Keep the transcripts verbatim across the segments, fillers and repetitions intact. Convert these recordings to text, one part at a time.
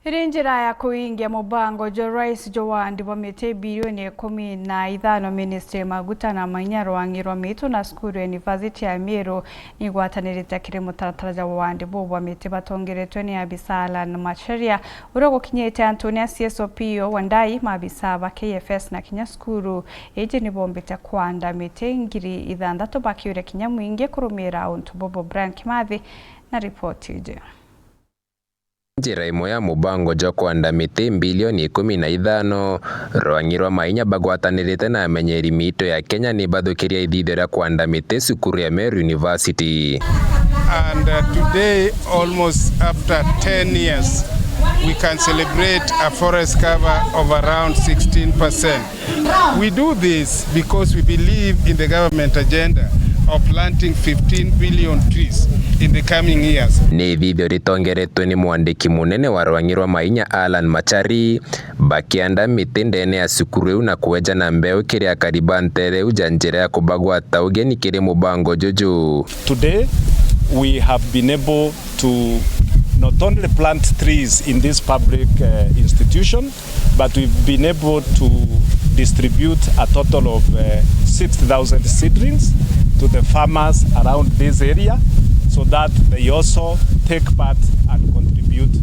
Iri njira ya kuingia mubango jwa rais jwa wandi bwa miti bilioni ikumi na ithano, Ministry Maguta na Mainya, rwangi rwa mitu na cukuru ya University ya Meru nigwatanirite kiri mutaratara jwa wandi buu bwa miti batongeretwe ni abisa Alan Macharia, uria gukinyite antuni a C S O P o Wandai, maabisa ba K F S na kinya cukuru iji nibombite kwanda miti ngiri ithanthatu bakiuria kinya mwingi kurumira untu bubu. Brian Kimathi na ripoti iji. Njira imwe ya mubango jwa kwanda miti mbilioni ikumi na ithano, rwangi rwa Mainya bagwatanirite na amenyeri miito ya Kenya nibathukiria ithithio ria kwanda miti cukuru ya Meru University. And, uh, today, almost after ten years, we can celebrate a forest cover of around sixteen percent. We do this because we believe in the government agenda of planting fifteen billion trees in the coming years. Ni ithithio ritongeretwe ni mwandiki munene wa rwangi rwa Mainya, Alan Macharia, bakianda miti ndene ya cukuru iu na kweja na mbeu kiri akari ba ntere iu ja njira ya kubagwata ugeni kiri mubango juju. Today, we have been able to not only plant trees in this public, uh, institution, but we've been able to distribute a total of, uh, six thousand seedlings to the farmers around this area, so that they also take part and contribute to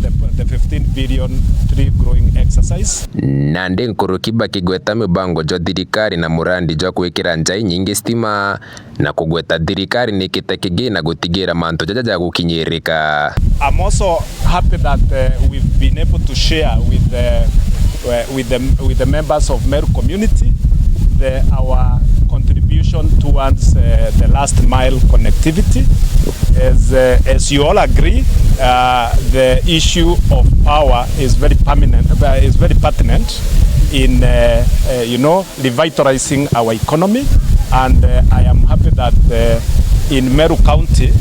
the, the fifteen billion tree growing exercise. Nandi nkuruki bakigweta mibango jwa thirikari na murandi jwa gwikira njai nyingi stima, na kugweta thirikari nikite kigii na gutigira mantu jaja jagukinyirika. I'm also happy that, uh, we've been able to share with the, uh, with the, with the members of Meru community the, our contribution towards, uh, the last mile connectivity. As, uh, as you all agree, uh, the issue of power is very permanent, uh, is very pertinent in, uh, uh, you know, revitalizing our economy, and, uh, I am happy that, uh, in Meru County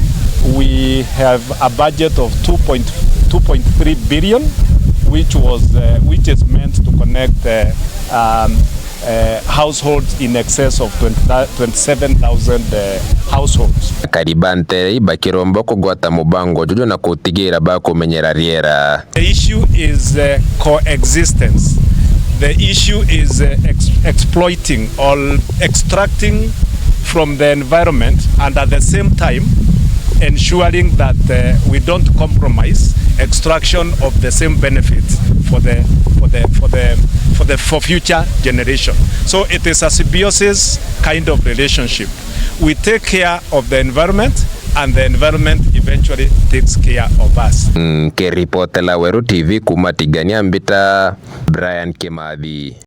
we have a budget of two point, two point three billion, which was, uh, which is meant to connect, uh, um, uh, households in excess of twenty, twenty-seven thousand, uh, households. Akari ba ntere ii bakiromba kugwata mubango juju na kutigira bakumenyera riera. The issue is, uh, coexistence. The issue is, uh, ex-, exploiting or extracting from the environment and at the same time ensuring that, uh, we don't compromise extraction of the same benefits for the, for the, for the, for the, for future generation. So it is a symbiosis kind of relationship. We take care of the environment and the environment eventually takes care of us. Nkiripotela Weru T V kuuma Tigania Mbita, Brian Kimathi.